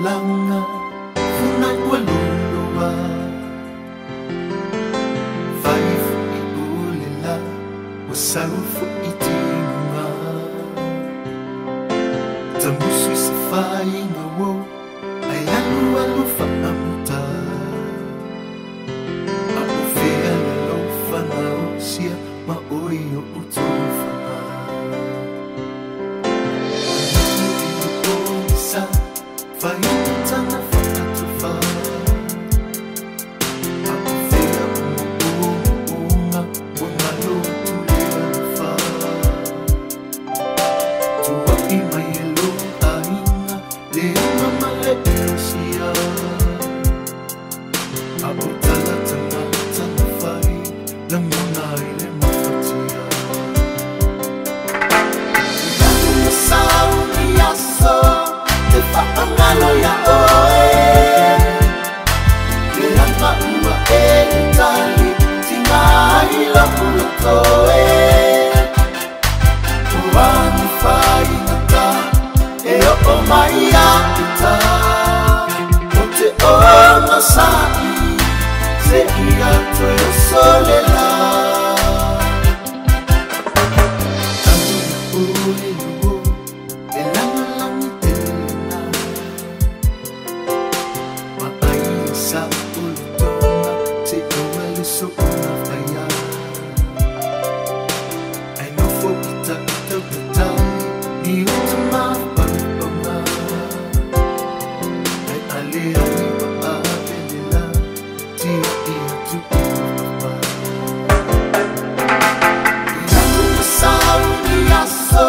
Langa funai ua loloa fai fo'i o le la ua sau fo'i timuga tamusu i se faiga uo ai alualu faamuta a'o fea le alofaga osia ma oi o'u tufaga sa faitana faatufa a'o fea umu'umu'uga ua galo atu le alofa tua'i mai e lou aiga le aga ma le eosia a'o tala tagata fai lagona ai le mafatia Lanu sauni aso te whaangalo ya oe Le anga ua e le tali tinga ai loku loto e Ua ni whaingata e o mai a ita O te ona sa'i se ia toe o solela Anu oe luo le lagilagi telena Ma ai le sa o le tonga se ua le so'ona faia Ai nofo i ta'itau tatali ni utu mapapaga Ai ale ai ma ave le la tia'i atu i papa Lanu sauni aso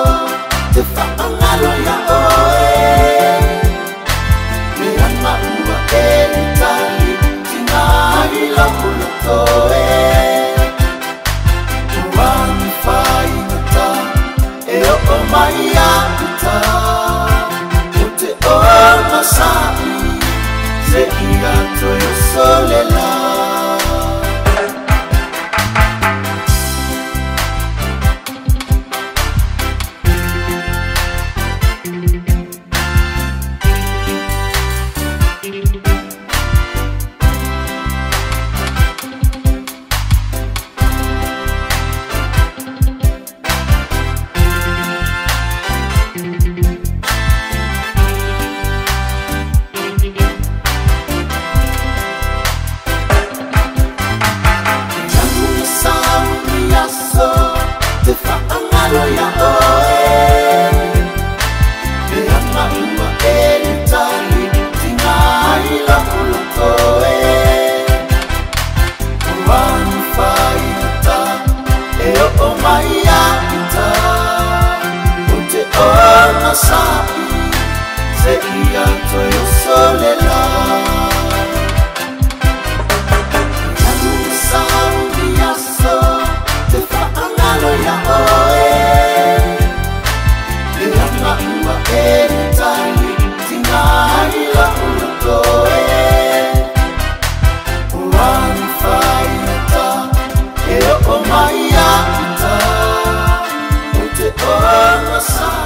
te whaangalo ia oe Le anga ua e le tali tinga ai loku loto e Ua ni whaingata e oo mai a uta O te ona sa'i se ia toe o solela. Lanu sauni aso te whaangalo ia oe Le anga ua e le tali tinga ai loku loto e Ua ni whaingata e oo mai a uta O te ona sa'i se ia toe o solela Lanu sauni aso te whaangalo ia oe Le anga ua e le tali tinga ai loku loto e Ua ni whaingata e oo mai a uta O te ona sa'i